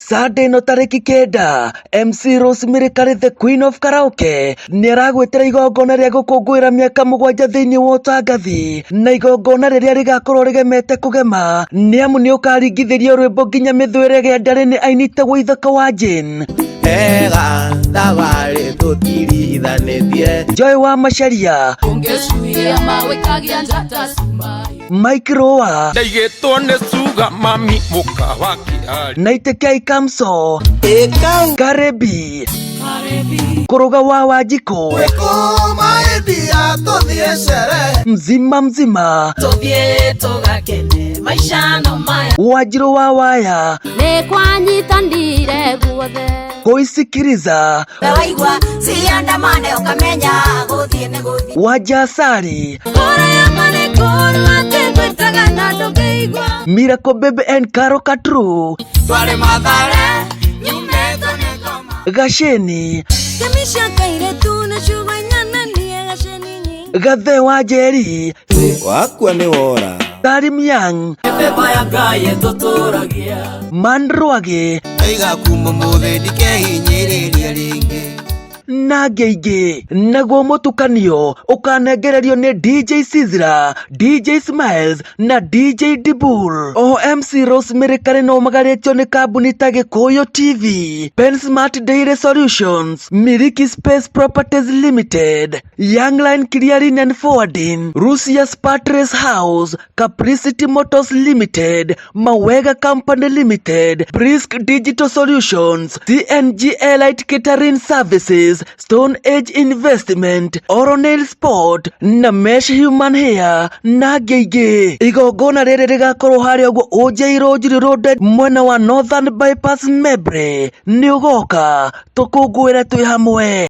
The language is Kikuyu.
Sunday ĩno tarĩki 9, MC Rosemary Karĩ, the Queen of Karaoke, nĩ aragwĩtĩra igongona rĩa gũkũngũĩra mĩaka 7 thĩinĩ wa ũtangathi, na igongona rĩrĩa rĩgakorwo rĩgemete kũgema nĩ amu nĩ ũkaringithĩrio rwĩmbo nginya mĩthwĩre gĩandarĩ nĩ aini ta Waithaka wa Jane, Ega thabarĩ tũtirithanĩtie. Joy wa Macharia, Ũngĩcuia mawĩkagia njata cuma. Mike Roa, Ndaigĩtwo nĩ cuga mami mũka wa kĩarĩ. Naitekai Kamso, Ĩkau. Karebi, Kũrũga wa Wanjikũ, Kuma India tũthiĩ cere. Mzima Mzima, Tũthiĩ tũgakene maica no maya. Wanjirũ wa Waya, Nĩ kwanyitanire guothe. Kuisikiriza, Waigua ciandamane ũkamenya gũthiĩ nĩ gũthiĩ. Wajasari, Kũrĩa manĩkũrũ atĩ ngwĩtaga na ndũngĩigua. Miracle Baby and Caro Katru, Twarĩ Mathare. Nyumĩtwo nĩ ngoma. Gasheni, Kemi cia kairĩtu nĩ ciugo inyana niĩ gaceni nyingĩ. Gathe wa Njeri, Wakua nĩ wora. Salim Young, Mĩthemba ya Ngai ĩtũtũragia. Mandruage, Ndaiga kuma mũthĩ ndikehinyĩrĩria rĩngĩ. Na angĩ aingĩ. Naguo mũtukanio ũkanengererio nĩ DJ Sizra, DJ Smiles na DJ Dibul. Oho MC Rosemary Karĩ no magarĩtio nĩ kambuni ta Gĩkũyũ TV, Pensmart Dairy Solutions, Miliki Space Properties Limited, Youngline Clearing and Forwarding, Rusius Patres House, Capricity Motors Limited, Mawega Company Limited, Brisk Digital Solutions, CNG Elite Catering Services, Stone Age Investment, Oronel Sport na Mesh Human Hair na angĩ aingĩ. Igongona rĩrĩ rĩgakorwo harĩa ũguo Ũnjairũ Njiri Road, mwena wa Northern Bypass, Membre. Nĩ ũgoka tũkũngũĩre twĩ hamwe.